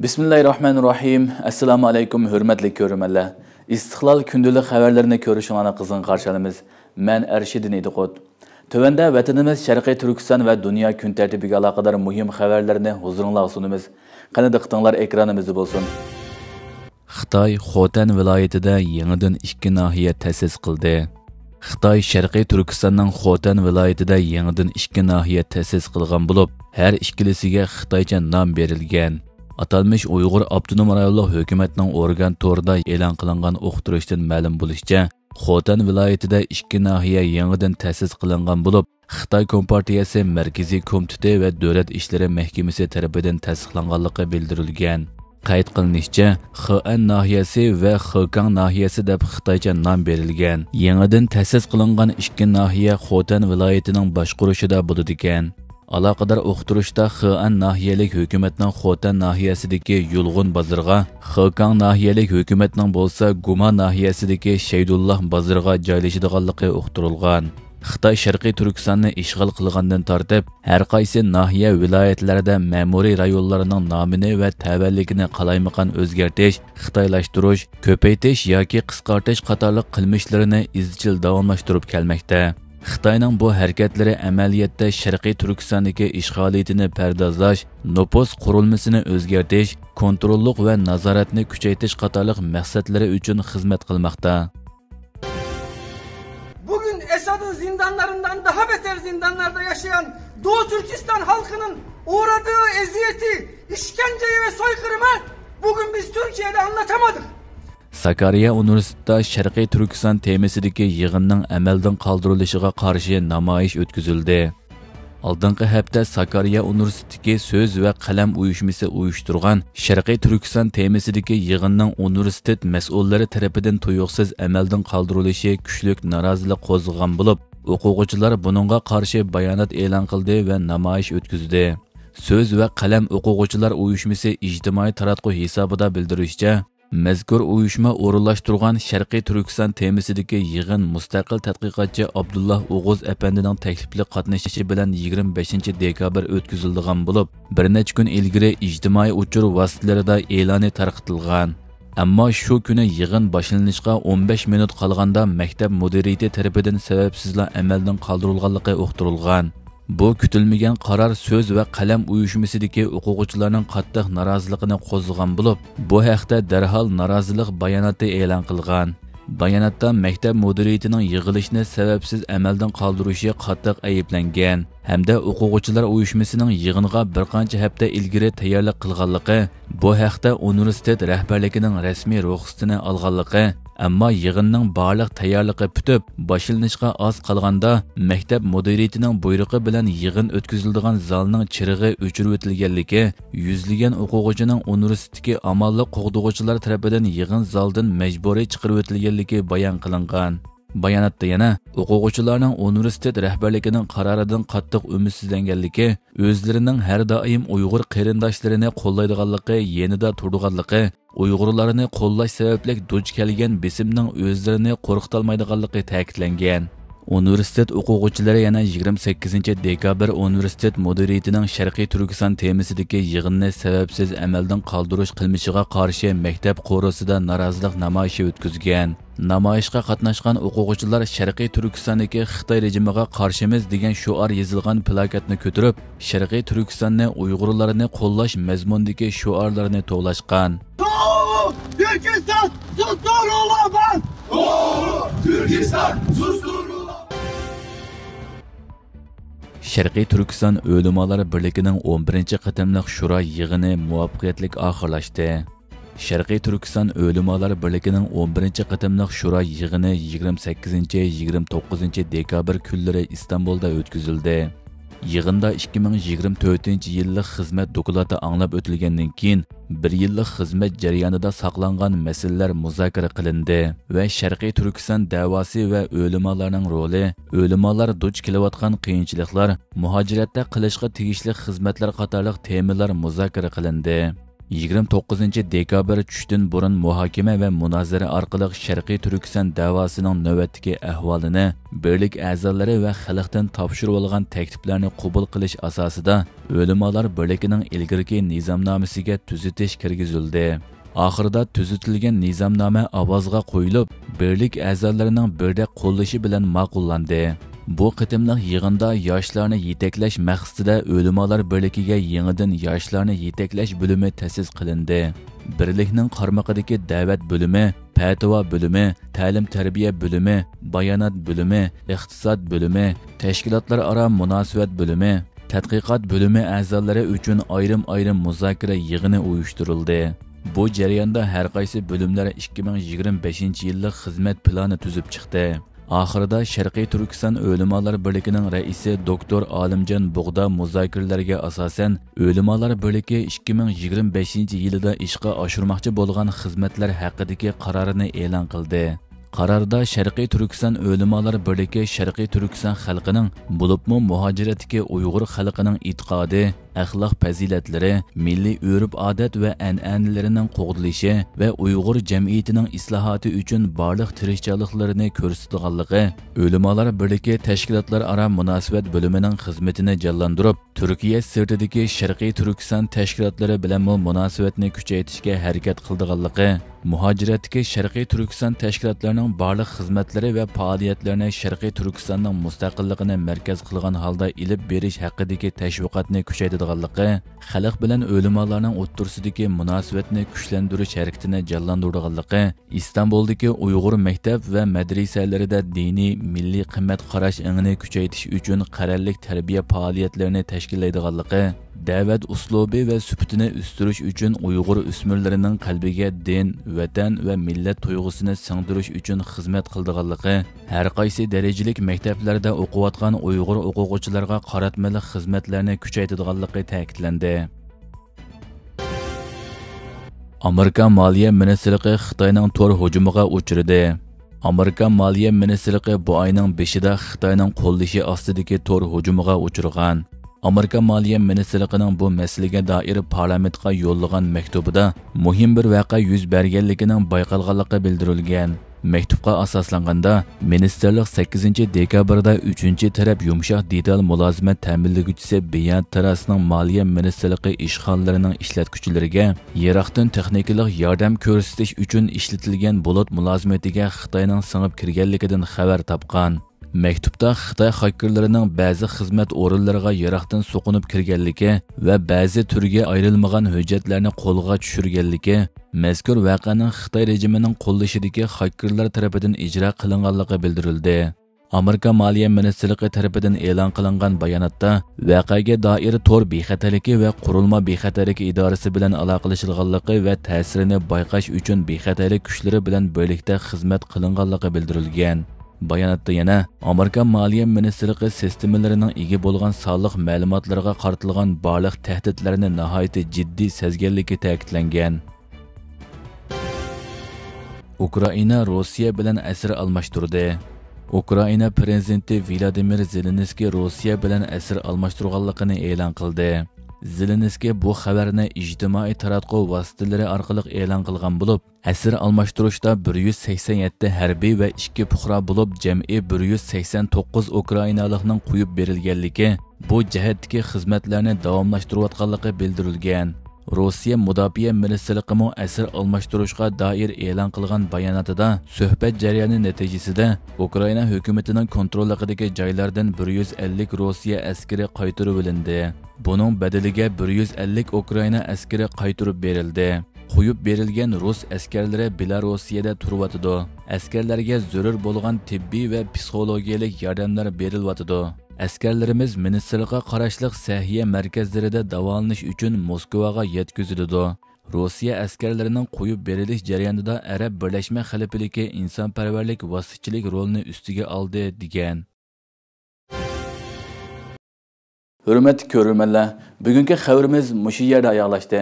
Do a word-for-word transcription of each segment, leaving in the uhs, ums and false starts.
بىسمىللاھىررەھمانىررەھىم. ئەسسالامۇ ئەلەيكۇم، ھۆرمەتلىك كۆرۈرمەنلەر. ئىستىقلال كۈندىلىك خەۋەرلىرىنى كۆرۈشۈڭلارنى قىزغىن قارشى ئالىمىز. مەن ئەرشىدىن ئىدىقۇت. تۆۋەندە ۋەتىنىمىز شەرقىي تۈركىستان ۋە دۇنيا كۈن تەرتىپىگە ئالاقىدار مۇھىم خەۋەرلەرنى ھۇزۇرۇڭلارغا سۇنىمىز. قېنى دىققىتىڭلار ئېكرانىمىزدا بولسۇن. خىتاي خوتەن ۋىلايىتىدە يېڭىدىن ئىككى ناھىيە تەسىس قىلدى. خىتاي شەرقىي تۈركىستاننىڭ خوتەن ۋىلايىتىدە يېڭىدىن ئىككى ناھىيە تەسىس قىلغان بولۇپ، ھەر ئىككىلىسىگە خىتايچە نام بېرىلگەن. ئاتالمىش ئۇيغۇر ئاپتونوم رايونلۇق ھۆكۈمەتنىڭ ئورگان تورىدا ئېلان قىلىنغان ئۇقتۇرۇشتىن مەلۇم بولۇشىچە، خوتەن ۋىلايىتىدە ئىككى ناھىيە يېڭىدىن تەسىس قىلىنغان بولۇپ، خىتاي كومپارتىيەسى مەركىزىي كومىتېتى ۋە دۆلەت ئىشلىرى مەھكىمىسى تەرىپىدىن تەستىقلانغانلىقى بىلدۈرۈلگەن. قەيت قىلىنىشىچە، خېئەن ناھىيەسى ۋە خېكاڭ ناھىيەسى دەپ خىتايچە نام بېرىلگەن. يېڭىدىن تەسىس قىلىنغان ئىككى ناھىيە خوتەن ۋىلايىتىنىڭ باشقۇرۇشىدا بولىدىكەن. ئالاقىدار ئۇقتۇرۇشتا خېئەن ناھىيەلىك ھۆكۈمەتنىڭ خوتەن ناھىيەسىدىكى يۇلغۇن بازىرىغا، خېكاڭ ناھىيەلىك ھۆكۈمەتنىڭ بولسا گۇما ناھىيەسىدىكى شەيدۇللا بازىرىغا جايلىشىدىغانلىقى ئۇقتۇرۇلغان. خىتاي شەرقىي تۈركىستاننى ئىشغال قىلغاندىن تارتىپ، ھەر قايسى ناھىيە، ۋىلايەتلەردە مەمۇرىي رايونلارنىڭ نامىنى ۋە تەۋەلىكىنى قالايمىقان ئۆزگەرتىش، خىتايلاشتۇرۇش، كۆپەيتىش ياكى قىسقارتىش قاتارلىق قىلمىشلىرىنى ئىزچىل داۋاملاشتۇرۇپ كەلمەكتە. خىتاينىڭ بۇ ھەرىكەتلىرى ئەمەلىيەتتە شەرقىي تۈركىستاندىكى ئىشغالىيىتىنى پەردازلاش، نوپۇس قۇرۇلمىسىنى ئۆزگەرتىش، كونتروللۇق ۋە نازارەتنى كۈچەيتىش قاتارلىق مەقسەتلىرى ئۈچۈن خىزمەت قىلماقتا. Bugün Esad'ın zindanlarından daha beter zindanlarda yaşayan Doğu Türkistan halkının uğradığı eziyeti, işkenceyi ve soykırımı bugün biz Türkiye'de anlatamadık. ساكارىيە ئۇنىۋېرسىتېتىدا شەرقىي تۈركىستان تېمىسىدىكى يىغىننىڭ ئەمەلدىن قالدۇرۇلۇشىغا قارشى نامايىش ئۆتكۈزۈلدى. ئالدىنقى ھەپتە ساكارىيە ئۇنىۋېرسىتېتىدىكى سۆز ۋە قەلەم ئۇيۇشمىسى ئۇيۇشتۇرغان شەرقىي تۈركىستان تېمىسىدىكى يىغىننىڭ ئۇنىۋېرسىتېت مەسئۇللىرى تەرىپىدىن تۇيۇقسىز ئەمەلدىن قالدۇرۇلۇشى كۈچلۈك نارازىلىق قوزغىغان بولۇپ، ئوقۇغۇچىلار بۇنىڭغا قارشى بايانات ئېلان قىلدى ۋە نامايىش ئۆتكۈزدى. سۆز ۋە قەلەم ئوقۇغۇچىلار ئۇيۇشمىسى ئىجتىمائىي تاراتقۇ ھېسابىدا بىلدۈرۈشىچە، مەزكۇر ئۇيۇشما ئورۇنلاشتۇرغان شەرقىي تۈركىستان تېمىسىدىكى يىغىن مۇستەقىل تەتقىقاتچى ئابدۇللا ئوغۇز ئەپەندىنىڭ تەكلىپلىك قاتنىشىشى بىلەن يىگىرمە بەشىنچى دېكابىر ئۆتكۈزۈلىدىغان بولۇپ، بىر نەچچە كۈن ئىلگىرى ئىجتىمائىي ئۇچۇر ۋاسىتىلىرىدا ئېلانى تارقىتىلغان. ئەمما شۇ كۈنى يىغىن باشلىنىشقا ئون بەش مىنۇت قالغاندا مەكتەپ مۇدىرىيىتى تەرىپىدىن سەۋەبسىزلا ئەمەلدىن قالدۇرۇلغانلىقى ئۇقتۇرۇلغان. بۇ كۈتۈلمىگەن قارار سۆز ۋە قەلەم ئۇيۇشمىسىدىكى ئوقۇغۇچىلارنىڭ قاتتىق نارازىلىقىنى قوزغىغان بولۇپ، بۇ ھەقتە دەرھال نارازىلىق باياناتى ئېلان قىلغان. باياناتتا مەكتەپ مۇدىرىيىتىنىڭ يىغىلىشنى سەۋەبسىز ئەمەلدىن قالدۇرۇشى قاتتىق ئەيىبلەنگەن ھەمدە ئوقۇغۇچىلار ئۇيۇشمىسىنىڭ يىغىنغا بىر قانچە ھەپتە ئىلگىرى تەييارلىق قىلغانلىقى، بۇ ھەقتە ئۇنىۋېرسىتېت رەھبەرلىكىنىڭ رەسمىي رۇخسىتىنى ئالغانلىقى، ئەمما يىغىننىڭ بارلىق تەييارلىقى پۈتۈپ، باشلىنىشقا ئاز قالغاندا، مەكتەپ مۇدىرىيىتىنىڭ بۇيرۇقى بىلەن يىغىن ئۆتكۈزۈلىدىغان زالنىڭ چىرىغى ئۆچۈرۈۋېتىلگەنلىكى، يۈزلىگەن ئوقۇغۇچىنىڭ ئۇنىۋېرسىتېتتىكى ئامانلىق قوغدىغۇچىلار تەرىپىدىن يىغىن زالدىن مەجبۇرىي چىقىرىۋېتىلگەنلىكى بايان قىلىنغان. باياناتتا يەنە ئوقۇغۇچىلارنىڭ ئۇنىۋېرسىتېت رەھبەرلىكىنىڭ قارارىدىن قاتتىق ئۈمىدسىزلەنگەنلىكى، ئۆزلىرىنىڭ ھەر دائىم ئۇيغۇر قېرىنداشلىرىنى قوللايدىغانلىقى يېنىدا تۇرىدىغانلىقى، ئۇيغۇرلارنى قوللاش سەۋەبلىك دۇچ كەلگەن بېسىمنىڭ ئۆزلىرىنى قورقۇتالمايدىغانلىقى تەكىتلەنگەن. ئۇنىۋېرسىتېت ئوقۇغۇچىلىرى يەنە يىگىرمە سەككىزىنچى دېكابىر ئۇنىۋېرسىتېت مۇدىرىيىتىنىڭ شەرقىي تۈركىستان تېمىسىدىكى يىغىننى سەۋەبسىز ئەمەلدىن قالدۇرۇش قىلمىشىغا قارشى مەكتەپ قورۇسىدا نارازىلىق نامايىشى ئۆتكۈزگەن. نامايىشقا قاتناشقان ئوقۇغۇچىلار شەرقىي تۈركىستاندىكى خىتاي رېجىمىغا قارشىمىز دېگەن شوئار يېزىلغان پىلاكاتنى كۆتۈرۈپ، شەرقىي تۈركىستاننى، ئۇيغۇرلارنى قوللاش مەزمۇنىدىكى شوئارلارنى توۋلاشقان. Doğu Türkistan susturulamaz! Doğu Türkistan susturulamaz! شەرقىي تۈركىستان ئۆلىمالار بىرلىكىنىڭ ئون بىرىنچى قېتىملىق شورا يىغىنى مۇۋەپپەقىيەتلىك ئاخىرلاشتى. شەرقىي تۈركىستان ئۆلىمالار بىرلىكىنىڭ ئون بىرىنچى قېتىملىق شورا يىغىنى يىگىرمە سەككىزىنچى، يىگىرمە توققۇزىنچى دېكابىر كۈنلىرى ئىستانبۇلدا ئۆتكۈزۈلدى. يىغىندا ئىككى مىڭ يىگىرمە تۆتىنچى يىللىق خىزمەت دوكلاتى ئاڭلاپ ئۆتۈلگەندىن كېيىن، بىر يىللىق خىزمەت جەريانىدا ساقلانغان مەسىلىلەر مۇزاكىرە قىلىندى ۋە شەرقىي تۈركىستان دەۋاسى ۋە ئۆلىمالارنىڭ رولى، ئۆلىمالار دۇچ كېلىۋاتقان قىيىنچىلىقلار، مۇھاجىرەتتە قىلىشقا تېگىشلىك خىزمەتلەر قاتارلىق تېمىلار مۇزاكىرە قىلىندى. يىگىرمە توققۇزىنچى دېكابىر چۈشتىن بۇرۇن مۇھاكىمە ۋە مۇنازىرە ئارقىلىق شەرقىي تۈركىستان دەۋاسىنىڭ نۆۋەتتىكى ئەھۋالىنى، بىرلىك ئەزالىرى ۋە خەلقتىن تاپشۇرۇۋالغان تەكلىپلەرنى قوبۇل قىلىش ئاساسىدا ئۆلىمالار بىرلىكىنىڭ ئىلگىرىكى نىزامنامىسىگە تۈزىتىش كىرگۈزۈلدى. ئاخىرىدا تۈزىتىلگەن نىزامنامە ئاۋازغا قويۇلۇپ، بىرلىك ئەزالىرىنىڭ بىردەك قوللىشى بىلەن ماقۇللاندى. بۇ قېتىملىق يىغىندا ياشلارنى يېتەكلەش مەقسىتىدە ئۆلىمالار بىرلىكىگە يېڭىدىن ياشلارنى يېتەكلەش بۆلۈمى تەسىس قىلىندى. بىرلىكنىڭ قارمىقىدىكى دەۋەت بۆلۈمى، پەتىۋا بۆلۈمى، تەلىم-تەربىيە بۆلۈمى، بايانات بۆلۈمى، ئىقتىساد بۆلۈمى، تەشكىلاتلار ئارا مۇناسىۋەت بۆلۈمى، تەتقىقات بۆلۈمى ئەزالىرى ئۈچۈن ئايرىم-ئايرىم مۇزاكىرە يىغىنى ئۇيۇشتۇرۇلدى. بۇ جەرياندا ھەر قايسى بۆلۈملەر ئىككى مىڭ يىگىرمە بەشىنچى يىللىق خىزمەت پىلانى تۈزۈپ چىقتى. ئاخىرىدا شەرقىي تۈركىستان ئۆلىمالار بىرلىكىنىڭ رەئىسى دوكتور ئالىمجان بۇغدا مۇزاكىرىلەرگە ئاساسەن، ئۆلىمالار بىرلىكى ئىككى مىڭ يىگىرمە بەشىنچى يىلىدا ئىشقا ئاشۇرماقچى بولغان خىزمەتلەر ھەققىدىكى قارارىنى ئېلان قىلدى. قاراردا شەرقىي تۈركىستان ئۆلىمالار بىرلىكى شەرقىي تۈركىستان خەلقىنىڭ، بولۇپمۇ مۇھاجىرەتتىكى ئۇيغۇر خەلقىنىڭ ئېتىقادى، ئەخلاق پەزىلەتلىرى، مىللىي ئۆرپ-ئادەت ۋە ئەنئەنىلىرىنىڭ قوغدىلىشى ۋە ئۇيغۇر جەمئىيىتىنىڭ ئىسلاھاتى ئۈچۈن بارلىق تىرىشچانلىقلىرىنى كۆرسىتىدىغانلىقى، ئۆلىمالار بىرلىكى تەشكىلاتلار ئارا مۇناسىۋەت بۆلۈمىنىڭ خىزمىتىنى جانلاندۇرۇپ، تۈركىيە سىرتىدىكى شەرقىي تۈركىستان تەشكىلاتلىرى بىلەنمۇ مۇناسىۋەتنى كۈچەيتىشكە ھەرىكەت قىلىدىغانلىقى، مۇھاجىرەتتىكى شەرقىي تۈركىستان تەشكىلاتلىرىنىڭ بارلىق خىزمەتلىرى ۋە پائالىيەتلىرىنى شەرقىي تۈركىستاننىڭ مۇستەقىللىقىنى مەركەز قىلغان ھالدا ئېلىپ بېرىش ھەققىدىكى تەشۋىقاتنى كۈچەيتىدىغانلىقى، خەلق بىلەن ئۆلىمالارنىڭ ئوتتۇرىسىدىكى مۇناسىۋەتنى كۈچلەندۈرۈش ھەرىكىتىنى جانلاندۇرىدىغانلىقى، ئىستانبۇلدىكى ئۇيغۇر مەكتەپ ۋە مەدرىسەلىرىدە دىنىي، مىللىي قىممەت قاراش ئېڭىنى كۈچەيتىش ئۈچۈن قەرەللىك تەربىيە پائالىيەتلىرىنى تەشكىللەيدىغانلىقى، دەۋەت ئۇسلۇبى ۋە سۈپىتىنى ئۆستۈرۈش ئۈچۈن ئۇيغۇر ئۆسمۈرلىرىنىڭ قەلبىگە دىن، ۋەتەن ۋە مىللەت تۇيغۇسىنى سىڭدۈرۈش ئۈچۈن خىزمەت قىلىدىغانلىقى، ھەر قايسى دەرىجىلىك مەكتەپلەردە ئوقۇۋاتقان ئۇيغۇر ئوقۇغۇچىلارغا قاراتمىلىق خىزمەتلەرنى كۈچەيتىدىغانلىقى تەكىتلەندى. ئامېرىكا مالىيە مىنىستىرلىقى خىتاينىڭ تور ھۇجۇمىغا ئۇچرىدى. ئامېرىكا مالىيە مىنىستىرلىقى بۇ ئاينىڭ بېشىدا خىتاينىڭ قوللىشى ئاستىدىكى تور ھۇجۇمىغا ئۇچرىغان. ئامېرىكا مالىيە مىنىستىرلىقىنىڭ بۇ مەسىلىگە دائىر پارلامېنتقا يوللىغان مەكتۇبىدا مۇھىم بىر ۋەقە يۈز بەرگەنلىكىنىڭ بايقالغانلىقى بىلدۈرۈلگەن. مەكتۇپقا ئاساسلانغاندا، مىنىستىرلىق سەككىزىنچى دېكابىردا ئۈچىنچى تەرەپ يۇمشاق دېتال مۇلازىمەت تەمىنلىگۈچىسى بىيان تېراسنىڭ مالىيە مىنىستىرلىقى ئىشخانىلىرىنىڭ ئىشلەتكۈچىلىرىگە يىراقتىن تېخنىكىلىق ياردەم كۆرسىتىش ئۈچۈن ئىشلىتىلگەن بۇلۇت مۇلازىمىتىگە خىتاينىڭ سىڭىپ كىرگەنلىكىدىن خەۋەر تاپقان. مەكتۇپتا خىتاي خاكېرلىرىنىڭ بەزى خىزمەت ئورۇنلىرىغا يىراقتىن سوقۇنۇپ كىرگەنلىكى ۋە بەزى تۈرگە ئايرىلمىغان ھۆججەتلەرنى قولغا چۈشۈرگەنلىكى، مەزكۇر ۋەقەنىڭ خىتاي رېجىمىنىڭ قوللىشىدىكى خاكېرلار تەرىپىدىن ئىجرا قىلىنغانلىقى بىلدۈرۈلدى. ئامېرىكا مالىيە مىنىستىرلىقى تەرىپىدىن ئېلان قىلىنغان باياناتتا، ۋەقەگە دائىر تور بىخەتەرلىكى ۋە قۇرۇلما بىخەتەرلىكى ئىدارىسى بىلەن ئالاقىلىشىدىغانلىقى ۋە تەسىرىنى بايقاش ئۈچۈن بىخەتەرلىك كۈچلىرى بىلەن بىرلىكتە خىزمەت قىلىنغانلىقى بىلدۈرۈلگەن. باياناتتا يەنە ئامېرىكا مالىيە مىنىستىرلىقى سىستېمىلىرىنىڭ ئىگە بولغان سانلىق مەلۇماتلىرىغا قارىتىلغان بارلىق تەھدىتلەرنى ناھايىتى جىددىي سەزگەنلىكى تەكىتلەنگەن. ئۇكرائىنا روسىيە بىلەن ئەسىر ئالماشتۇردى. ئۇكرائىنا پىرېزىدېنتى ۋىلادىمىر زېلېنسكىي روسىيە بىلەن ئەسىر ئالماشتۇرغانلىقىنى ئېلان قىلدى. زېلېنسكىي بۇ خەۋەرنى ئىجتىمائىي تاراتقۇ ۋاسىتىلىرى ئارقىلىق ئېلان قىلغان بولۇپ، ئەسىر ئالماشتۇرۇشتا بىر يۈز سەكسەن يەتتە ھەربىي ۋە ئىككى پۇقرا بولۇپ، جەمئىي بىر يۈز سەكسەن توققۇز ئۇكرائىنالىقنىڭ قويۇپ بېرىلگەنلىكى، بۇ جەھەتتىكى خىزمەتلەرنى داۋاملاشتۇرۇۋاتقانلىقى بىلدۈرۈلگەن. روسىيە مۇداپىئە مىنىستىرلىقىمۇ ئەسىر ئالماشتۇرۇشقا دائىر ئېلان قىلغان باياناتىدا، سۆھبەت جەريانى نەتىجىسىدە ئۇكرائىنا ھۆكۈمىتىنىڭ كونتروللۇقىدىكى جايلاردىن بىر يۈز ئەللىك روسىيە ئەسكىرى قايتۇرۇۋېلىندى. بۇنىڭ بەدىلىگە بىر يۈز ئەللىك ئۇكرائىنا ئەسكىرى قايتۇرۇپ بېرىلدى. قويۇپ بېرىلگەن رۇس ئەسكەرلىرى بېلاروسىيەدە تۇرۇۋاتىدۇ. ئەسكەرلەرگە زۆرۈر بولغان تېببىي ۋە پسىخولوگىيەلىك ياردەملەر بېرىلىۋاتىدۇ. ئەسكەرلىرىمىز مىنىستىرلىققا قاراشلىق سەھىيە مەركەزلىرىدە داۋالىنىش ئۈچۈن موسكۋاغا يەتكۈزۈلىدۇ. روسىيە ئەسكەرلىرىنىڭ قويۇپ بېرىلىش جەريانىدا ئەرەب بىرلەشمە خەلىپىلىكى ئىنسانپەرۋەرلىك ۋاسىتىچىلىك رولىنى ئۈستىگە ئالدى، دېگەن. ھۆرمەتلىك كۆرۈرمەنلەر، بۈگۈنكى خەۋىرىمىز مۇشۇ يەردە ئاياغلاشتى.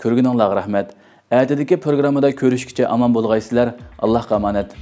كۆرگىنىڭلارغا رەھمەت. ئەتىدىكى پروگراممىدا كۆرۈشكىچە ئامان بولغايسىلەر. ئاللاھقا ئامانەت.